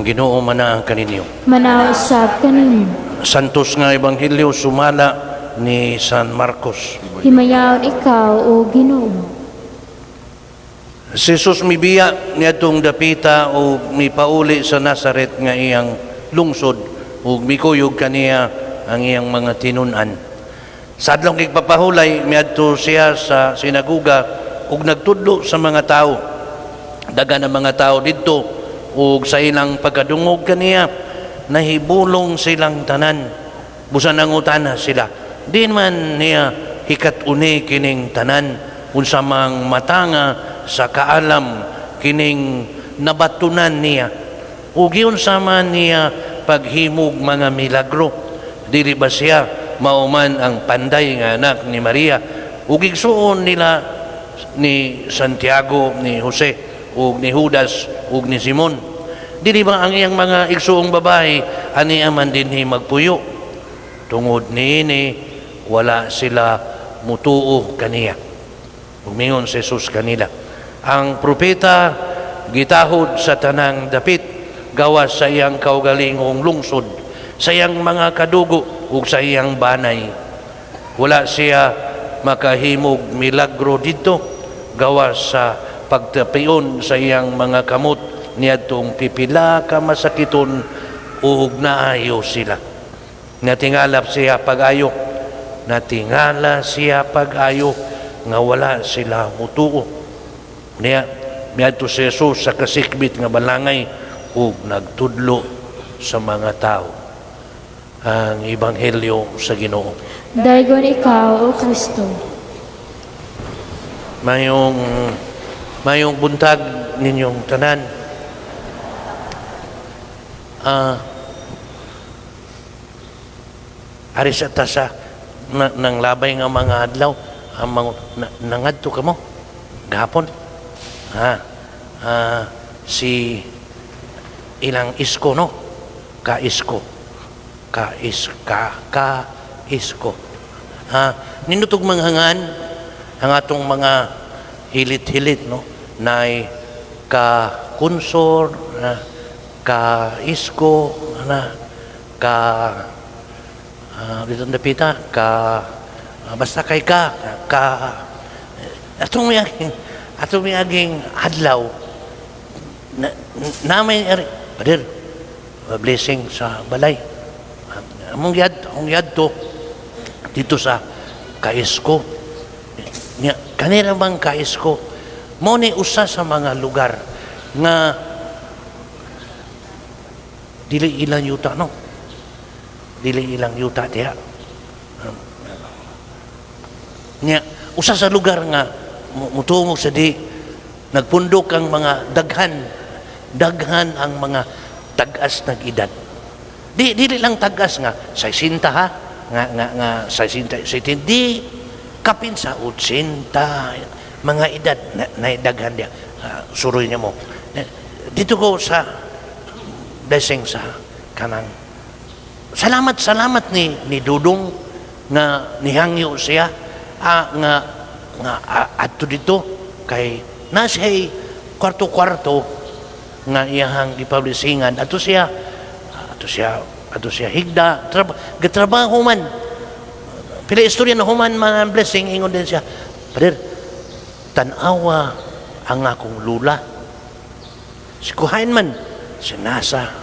Ginoo manaa kaninyo. Manaa usab kanimo. Santos nga Ebanghelyo sumala ni San Marcos. Himayaon ikaw, O Ginoo. Si Jesus mibiya niadtong dapita ug mipauli sa Nazaret nga iyang lungsod ug mikuyog kaniya ang iyang mga tinun-an. Sa Adlong Igpapahulay, miadto siya sa sinaguga ug nagtudlo sa mga tao. Daghan ang mga tao didto ug sa ilang pagkadungog kaniya, nahibulong silang tanan. Busa nangutana sila, "Diin man niya hikat-uni kining tanan? Unsa mang matanga sa kaalam kining nabatunan niya? Ug giunsa man niya paghimog mga milagro? Dili ba siya mao man ang panday nga anak ni Maria ug igsuon nila ni Santiago, ni Jose ug ni Judas ug ni Simon? Dili ba ang iyang mga igsuong babae ani man dinhi magpuyo?" Tungod niini, wala sila mutuo kaniya. Ug mingon si Jesus kanila, "Ang propeta gitahod sa tanang dapit gawas sa iyang kaugalingong lungsod, sa iyang mga kadugo ug sa iyang banay." Wala siya makahimog milagro didto gawas sa pagtapion sa iyang mga kamot niadtong pipila ka masakiton ug naayo sila. Natingala siya pag-ayo. Natingala siya pag-ayo nga wala sila mutuo. Niya, miadto si Jesus sa kasikbit nga balangay ug nagtudlo sa mga tao. Ang Ebanghelyo sa Ginoo. Daygon ikaw, O Kristo. Mayong buntag ninyong tanan. Ari sa ta sa na, nang labay nga mga adlaw ang mga na, nangadto kamo gahapon ha, si ilang Isko, no, ka Isko, ka is ka ka Isko ha, nindot og manghangan ang atong mga hilit-hilit, no, nay ka Consor na, ka Isko na, ka dito dapita ka, basta kay ka ka atong miaging adlaw na, namay ari pader blessing sa balay. Among yad among yadto dito sa Kaisko nya. Kanira bang Kaisko mo ni usa sa mga lugar nga dili ilang yuta, no, dili ilang yuta diha nya. Usa sa lugar nga mutungo sa di nagpundok ang mga daghan daghan ang mga tag-as nag edad. Di dili lang tag-as nga 60 ha, nga 60 70, di kapin sa 80 mga edad na, na daghan diha. Suroy niya mo dito ko sa blessing sa kanang salamat salamat ni Dudong nga nihangyo siya, nga nga adto dito kay na siya kwarto-kwarto nga iyahang gipublishingan. Ato siya higda gatrabaho man. Pila istorya na human man ang blessing, ingon din siya, "Pader, tan-awa ang akong lula." Si kuhain man siya nasa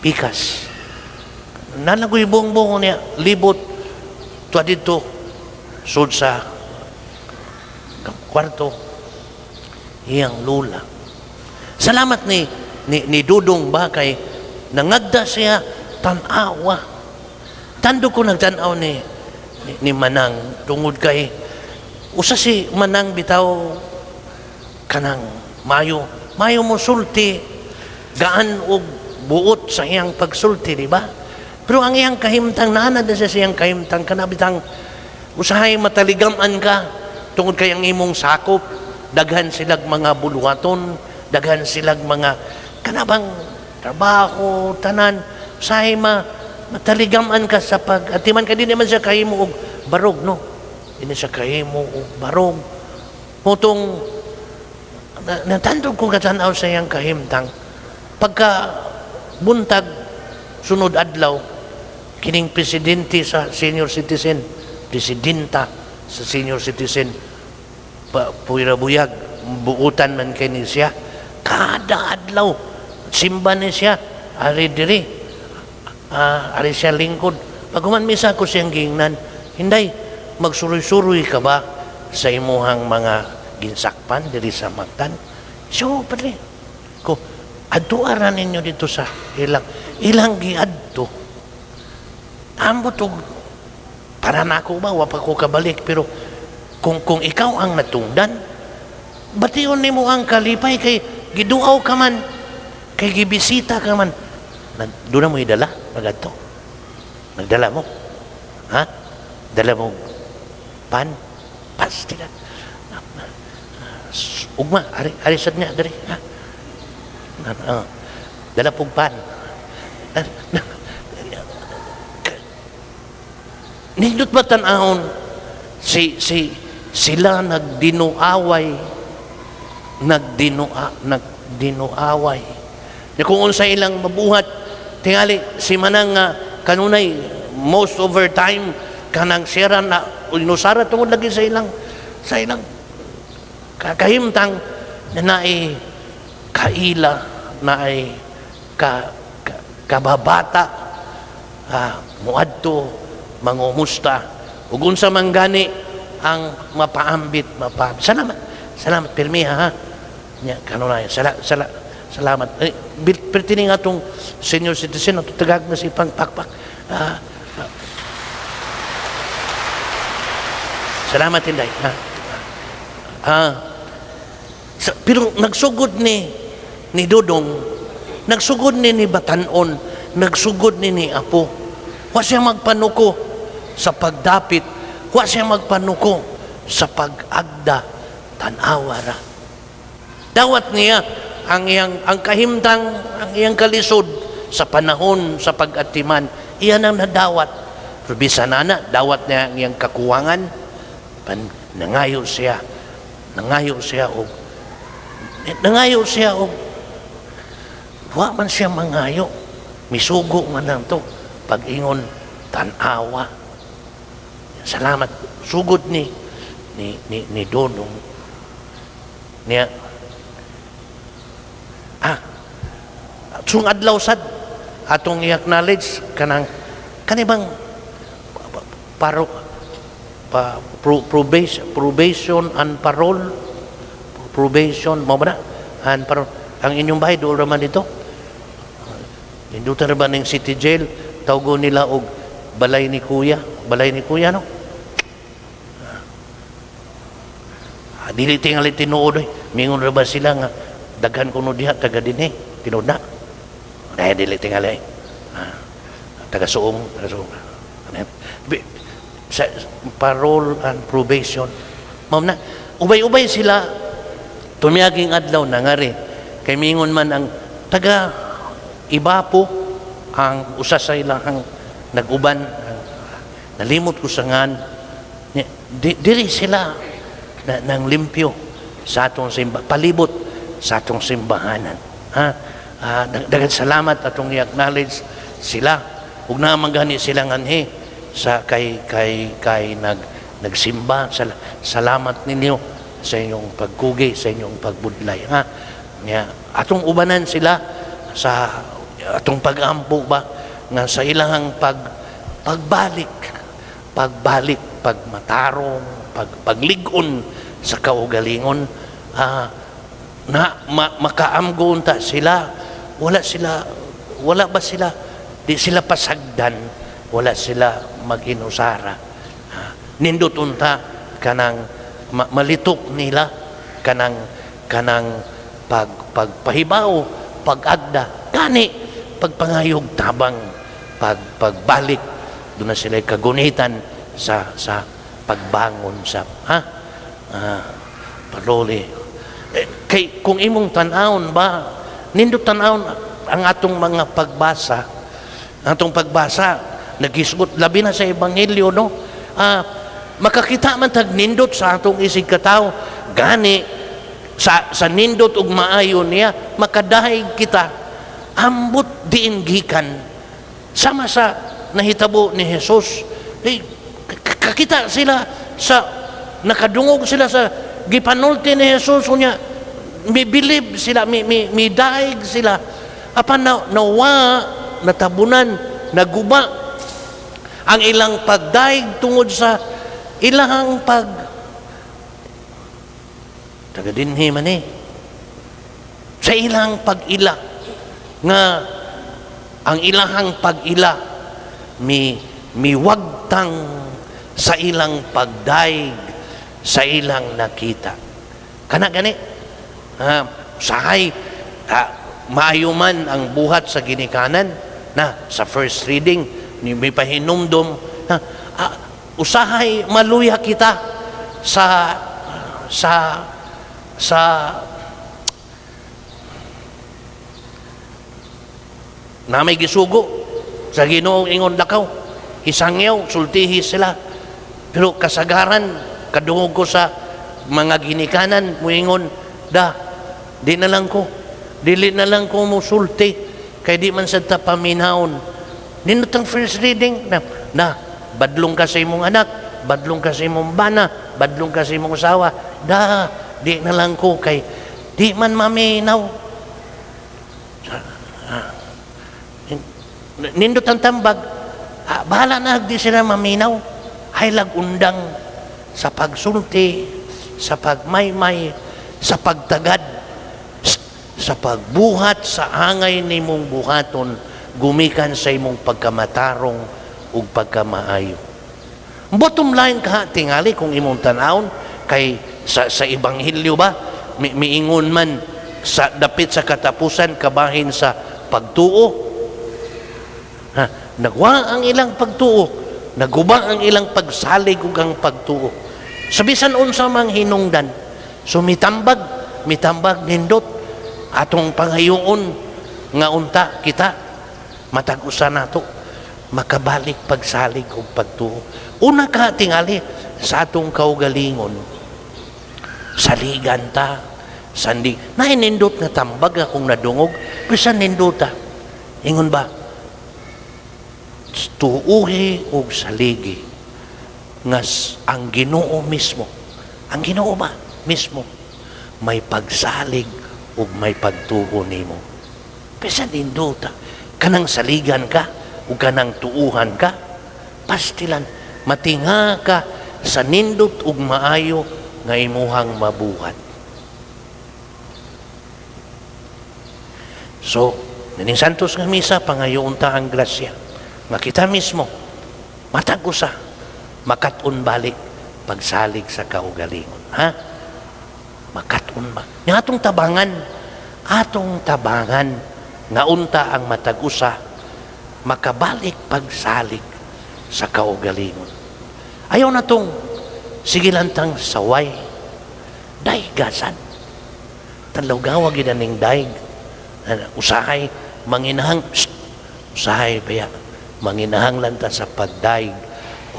pikas. Nalagoy buong-buong niya, libot tuwa dito, sud sa kwarto, iyang lula. Salamat ni Dudong ba kay nangagda siya tan-awa. Tando ko nagtan-aw ni Manang tungod kay usa si Manang bitaw kanang mayo mayo mo sulti, gaan og buot sa iyang pagsulti, di ba? Pero ang iyang kahimtang, naana na siya sa iyang kahimtang, kana bitang usahay mataligaman ka tungod kay ang imong sakop daghan silag mga buluhaton, daghan silag mga kanabang trabaho tanan, usahay ma mataligaman ka sa pag atiman ka. Di naman siya kahimo og barog, no, di na siya kahimo og barog. Mutong natandog ko katanaw sa iyang kahimtang pagka Buntag sunod adlaw, kining presidente sa senior citizen, presidenta sa senior citizen pa, puwira buyag, buutan man kay ni siya. Kada adlaw simba ni siya ari diri, ari siya lingkod. Pag misa ko siyang giingnan, "Hinday, magsuroy-suroy ka ba sa imuhang mga ginsakpan diri sa Mactan?" "So, padre." Ko, "Adtuara ninyo dito sa ilang giadto." Ambot og para nako ba, wa pa ko kabalik, pero kung ikaw ang natungdan, bation nimo ang kalipay kay giduaw ka man, kay gibisita ka man. Doon na mo idala magadto. Nagdala mo? Ha? Dala mo pan? Pastila. Ugma, ari, ari sad niya, diri. Ha? Ah, dala pong pan. Nindot ba tan-ahon si sila nagdinuaway. Nya kung unsa ilang mabuhat, tingali si manang nga kanunay most over time kanang sira na inusara tungod lagi sa ilang kakahimtang na naay kaila, naay kababata, muadto mangumusta ug unsa man gani ang mapaambit salamat, salamat pirmi ha. Nya kanunay salamat eh, perti nga atong senior citizen ato tagag na si pangpakpak. Salamat, Inday, ha. Pero nagsugod ni Dodong, nagsugod ni Batanon, nagsugod ni Apo. Wa siya magpanuko sa pagdapit, wa siya magpanuko sa pag-agda, tan-awa ra. Dawat niya ang iyang ang kahimtang, ang iyang kalisod sa panahon sa pag-atiman, iyan ang nadawat. Pero bisan ana, dawat niya ang iyang kakuwangan, pan, nangayo siya og wa man siya mangayo, misugo man lang to pag-ingon, "Tan-awa, salamat." Sugod ni Dodong niya. Sung adlaw sad atong i-acknowledge kanang kanibang paro pa, probation and parole, probation mo ba na and parole. Ang inyong bahay dool raman dito. Nindutan ra ba ning city jail? Tawgon nila og balay ni kuya, balay ni kuya, no? Dili tingali tinuod oy. Mingon ra ba sila nga daghan kuno diha taga dinhi? Tinuod na dahil dili tingali. Taga suong, taga suong. Sa parole and probation ma'am na ubay-ubay sila tumiyaging adlaw nangari kay mingon man ang taga ibapo ang usa sa ilang nag-uban, nalimot ko sa ngan. Diri sila na, nang limpyo sa atong simba, palibot sa atong simbahanan, ha. Daghang salamat, atong i-acknowledge sila ug naa gani sila nganhi sa kay nagsimba. Salamat ninyo sa inyong pagkugi, sa inyong pagbudlay, ha. Nya atong ubanan sila sa atong pag-ampo ba nga sa ilang pagbalik, pagmatarong, paglig-on sa kaugalingon, na makaamgo unta sila. Wala ba sila, di sila pasagdan, wala sila mag-inusara. Ha, nindot unta kanang malitok nila kanang pagpahibaw, pag-agda gani, pagpangayog tabang, pagbalik doon na sila kagunitan sa pagbangon sa, ha, parole eh, kay kung imong tan-awon ba, nindot tan-awon ang atong mga pagbasa, ang atong pagbasa nagisgot labi na sa ebanghelyo, no? Makakita man tag nindot sa atong isig katawo, gani sa nindot ug maayo niya makadahig kita. Ambot. diin gikan. Sama sa nahitabo ni Jesus. Eh, kakita sila sa nakadungog sila sa gipanulti ni Jesus, unya mi believe sila, mi daig sila, apan na, nawa natabunan, naguba ang ilang pagdaig tungod sa ilang pag taga dinhi man eh, sa ilang pag-ila nga ang ilahang pag-ila mi miwagtang sa ilang pagdaig sa ilang nakita. Kana gani ha, usahay ha, maayo man ang buhat sa ginikanan na sa first reading ni may pahinumdom ha, usahay maluya kita sa na may gisugo sa Ginoo, ingon lakaw, isangyaw, sultihi sila. Pero kasagaran kadungog ko sa mga ginikanan muingon, "Da, di na lang ko, dili na lang ko musulti kay di man sad ta paminawon." Nindot ang first reading na badlong ka sa imong anak, badlong ka sa imong bana, badlong ka sa imong asawa. "Da, di na lang ko kay di man maminaw." Nindot ang tambag, bahala na di sila maminaw. Haylag undang sa pagsulti, sa pagmaymay, sa pagtagad, sa pagbuhat sa angay nimong buhaton gumikan sa imong pagkamatarong ug pagkamaayo. Bottom line ka tingali kung imong tan-awon kay sa ebanghelyo ba miingon man sa dapit sa katapusan kabahin sa pagtuo. Ha, nagwa ang ilang pagtuo, naguba ang ilang pagsalig ug ang pagtuo. Sa bisan unsa mang hinungdan, so mitambag, mitambag nindot atong pangayoon nga unta kita matag usa nato makabalik pagsalig ug pagtuo. Una ka tingali sa atong kaugalingon, saligan ta sandi. Naay nindot nga tambag akong nadungog, bisan nindota. Ingon ba, tuuhi ug saligi nga ang Ginoo mismo, ang Ginoo ba mismo may pagsalig ug may pagtuo nimo. Bisan nindota, kanang saligan ka ug kanang tuuhan ka, pastilan matinga ka sa nindot ug maayo nga imuhang mabuhat. So, nining Santos nga misa, pangayoon ta ang grasya nga kita mismo matag usa makat-on balik pagsalig sa kaugalingon, ha? Makat-on ba nya atong tabangan nga unta ang matag usa makabalik pagsalig sa kaugalingon. Ayaw na tong sige lang tang saway, daygasan tanlawgawa gid ning daig. Usahay manginahang, shh, usahay baya manginahanglan ta sa pagdaig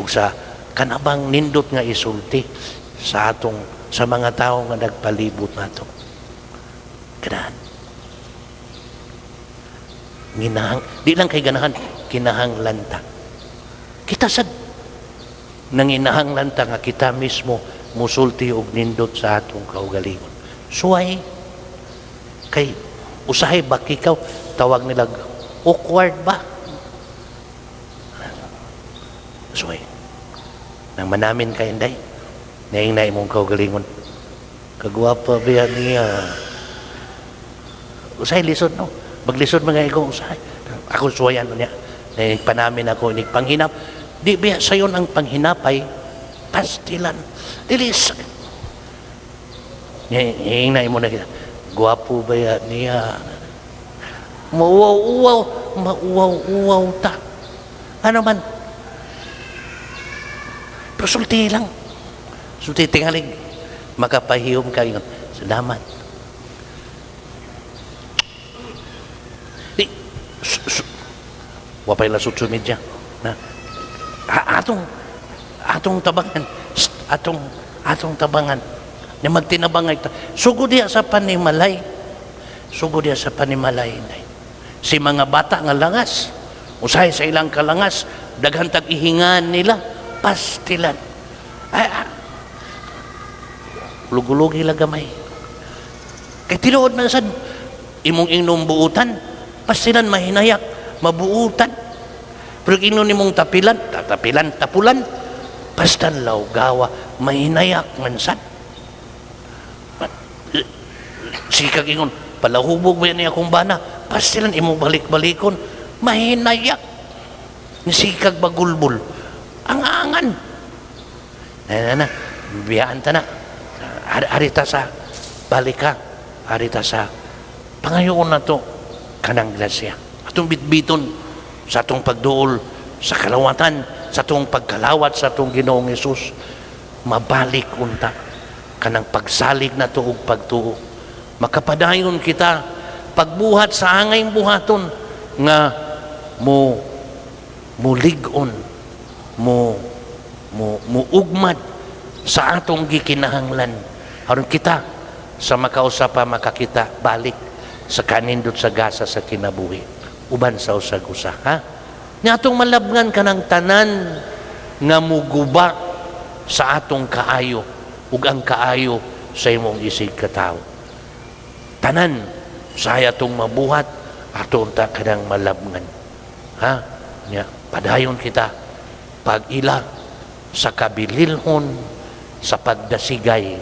ug sa kanabang nindot nga isulti sa atong sa mga tawo nga nagpalibot nato. Ganahan. Ginahang, di lang kay ganahan, kinahanglan ta. Kita sad nanginahanglan ta nga kita mismo musulti og nindot sa atong kaugalingon. Suway kay usahay ba ikaw tawag nila awkward ba? Suway. Nang manamin kay inday, naing na imong kaugalingon. Kagwapa biya niya. Usahay lisod no. Maglisod mga ikaw usahay. Ako suwayan niya. Naing panamin ako inig panghinap. Di biya sayon ang panghinapay pastilan. Dili sa Naing na imo na kita. Gwapo ba ya niya? Mauwaw-uwaw, mauwaw-uwaw ta. Ano man? Pero sulti lang. Sulti tingalig. Makapahiyom ka ingon. Salamat. Di, wapay la social media. Na, atong tabangan. Shh, atong tabangan. Na magtinabangay ta. Sugod diya sa panimalay. Sugod diya sa panimalay. Inday. Si mga bata nga langas, usahay sa ilang kalangas, daghan tag ihingan nila, pastilan. Ay, ah, lugulugi lang gamay. Kay tinuod man sad imong ingnon buutan, pastilan mahinayak, mabuutan. Pero ingnon nimong tapilan, tatapilan, tapulan, pastan lawgawa, mahinayak man sad. Sikag ingon, "Palahubog ba niya akong bana?" Pastilan imong balik-balikon, mahinayak. Sikag bagulbul, ang angan. Na, na, na, biyaan ta na. Ari ta sa, balik ka, ari ta sa, pangayoon na to, kanang grasya. Atong bitbiton sa atong pagduol, sa kalawatan, sa atong pagkalawat sa atong Ginoong Hesus, mabalik unta kanang pagsalig na to ug pagtuo. Makapadayon kita pagbuhat sa angay buhaton nga mo mulig-on, mo ugmad sa atong gikinahanglan aron kita sa makausa pa makakita balik sa kanindot sa gasa sa kinabuhi uban sa usag usa, ha. Nya atong malabngan kanang tanan nga muguba sa atong kaayo ug ang kaayo sa imong isig katawo. Tanan sa atong mabuhat, ato unta kanang malabngan, ha. Nya padayon kita pag-ila sa kabililhon, sa pagdasigay,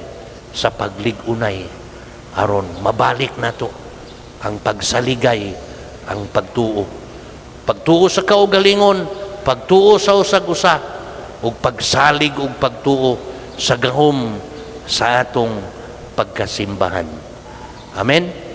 sa paglig-unay, aron mabalik nato ang pagsaligay, ang pagtuo, pagtuo sa kaugalingon, pagtuo sa usag-usa ug pagsalig ug pagtuo sa gahom sa atong pagkasimbahan. Amen.